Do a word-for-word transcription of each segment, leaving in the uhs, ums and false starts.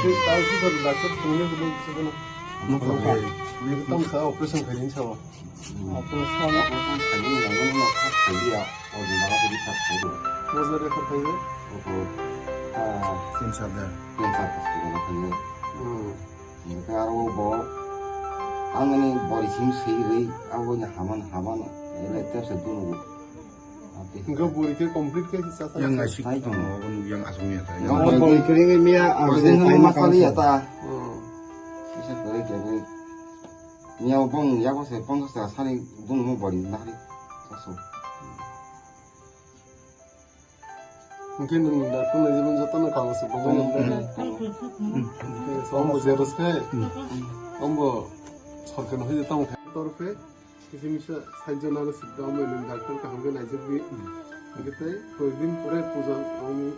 Tei tal sisar doctor thwngwi kwbang kisa phano. Nukha. Nukha. Tamo sa operation khaini sawa. Operation, operation khaini nangmani no kha khailiya. O jora khaidi kha khaidi. Moza refer khaidi. Oho. Ah, Cancer da. Cancer hospital khaidi. Hmm. Hingke aro bo angni bori simi swi rwi abo ni haman haman ele tepsa dunu. Hingke bori ke complete ke sa sa. Yang ngasik. Hai. Oh, yang asung ya ta. Yang bori ke ring miya abo ni masali ya ta. Hmm. Bisa kare kare. Miya bong ya ko se pang sa sani dunu mo bori na hari. Sasu. Hingke nwng doctor naijimani jotono kagoj se bagwi nang. Hingke ombo xerox khe, ombo sorkar ni hoide tamo khe torphe kisa misa site jona no sikda ombo nwng doctor kaham khe naijak di. Hingke tei koi din pore puja rong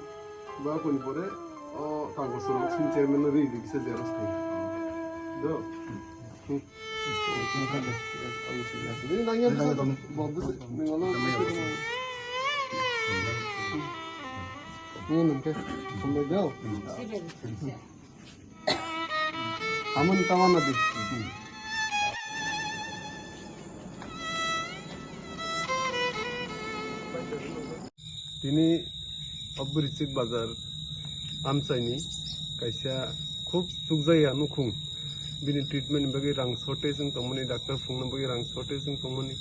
ba koni pore o kagoj rok sin chairman no ri di kisa xerox khe. Do. Amun tawana di. Tini o Bwrwichwk bazar amchaini kaisa khub chukjakya nukhung. Bini treatment ni bagwi rang shortage wng tongmani, doctor phunukna bagwi rang shortage wng tongmani.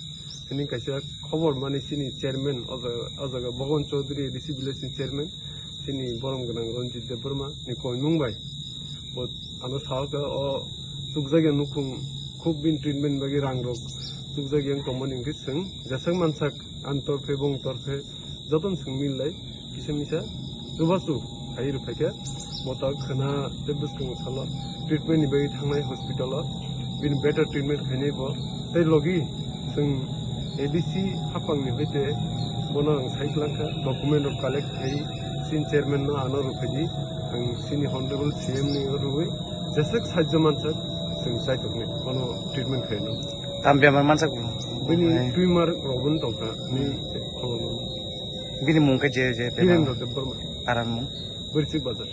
Tini kaisa khobor mani chini chairman o jaga, o jaga Bhagan Chaudhary A D C village ni chairman, chini borom gwnang Ranjit Debbarma ni koimung bai. Bo ano sahaka o chukjakya nukhung khub bini treatment ni bagwi rang rok chukjakya wng tongmani hwnkhe chwng jeswk mansak ani torphe bong torphe jotono chwng mil lai kisa misa chubachu khai rw phaikha. Bo ta khwna tei bwskango salo treatment ni bagwi thangnai hospital o, bini better treatment khainai bo. Tei logi chwng A D C haphang ni hoite bono ang sai kwlangkha, document rok collect khai chini chairman no ano rw phaidi, ang chini honorable C M ni rwi jeswk sahajyo mansak chwng chaitok ni bono treatment khaino. Tam bemar mansak bo? Bini tumor rok bo tongkha ni kholono. Bini mung khe je, je bemar? Birendra Debbarma. Aram mung? Bwrwichwk bazar.